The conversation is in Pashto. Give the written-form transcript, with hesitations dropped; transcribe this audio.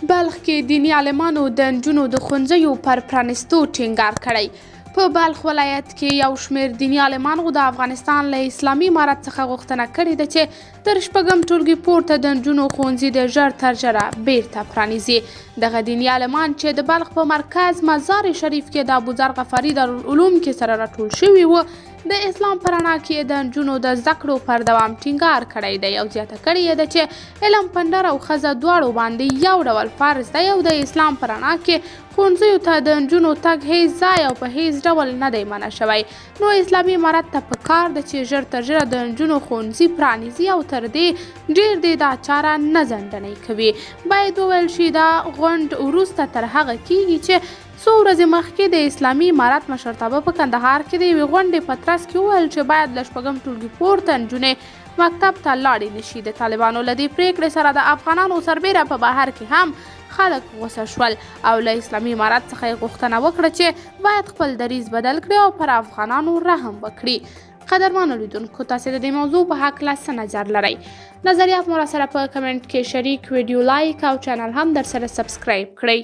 بلخ کې دیني عالمانو د نجونو د ښوونځیو پر پرانیستو ټینګار کړی. په بلخ ولایت کې یو شمېر دیني عالمانو د افغانستان له اسلامي امارت څخه غوښتنه کړې ده چې تر شپږم ټولګي پورته د نجونو ښوونځي د ژر تر ژره بیرته پرانیزي. دغه دیني عالمان چې د بلخ په مرکز مزار شریف کې د ابوذر غفاري دارالعلوم کې سره راټول شوي وو، د اسلام په رڼا کې د نجونو د زده کړو پر دوام ټینګار کړی دی او زیاته کړې یې ده چې علم په نر او ښځه دواړو باندې یو ډول فرض دی او د اسلام په رڼا کې ښوونځیو ته د نجونو تګ هیڅ ځای او په هیڅ ډول نه دی منع شوی، نو اسلامي امارت ته په کار ده چې ژر تر ژره د نجونو ښوونځي پرانیزي او تر دې ډېر دې دا چاره نه ځنډنۍ کوي. باید وویل شي دا غونډ وروسته تر هغه کیږي چې څو ورځې مخکې د اسلامي امارت مشرتابه په کندهار کې د یوې غونډې په ترڅ کې وویل چې باید له شپږم ټولګي پورته نجونې مکتب ته لاړې نشي. د طالبانو له دې پرېکړې سره د افغانانو سربېره په بهر کې هم خلک غوسه شول او له اسلامي امارت څخه یې غوښتنه وکړه چې باید خپل دریځ بدل کړي او پر افغانانو رحم وکړي. قدرمنو لیدونکو، تاسو د دې موضوع په هکله څه نظر لرئ؟ نظریات مو راسره په کمنټ کې شریک، ویډیو لایک او چینل هم در سره سبسکرایب کړئ.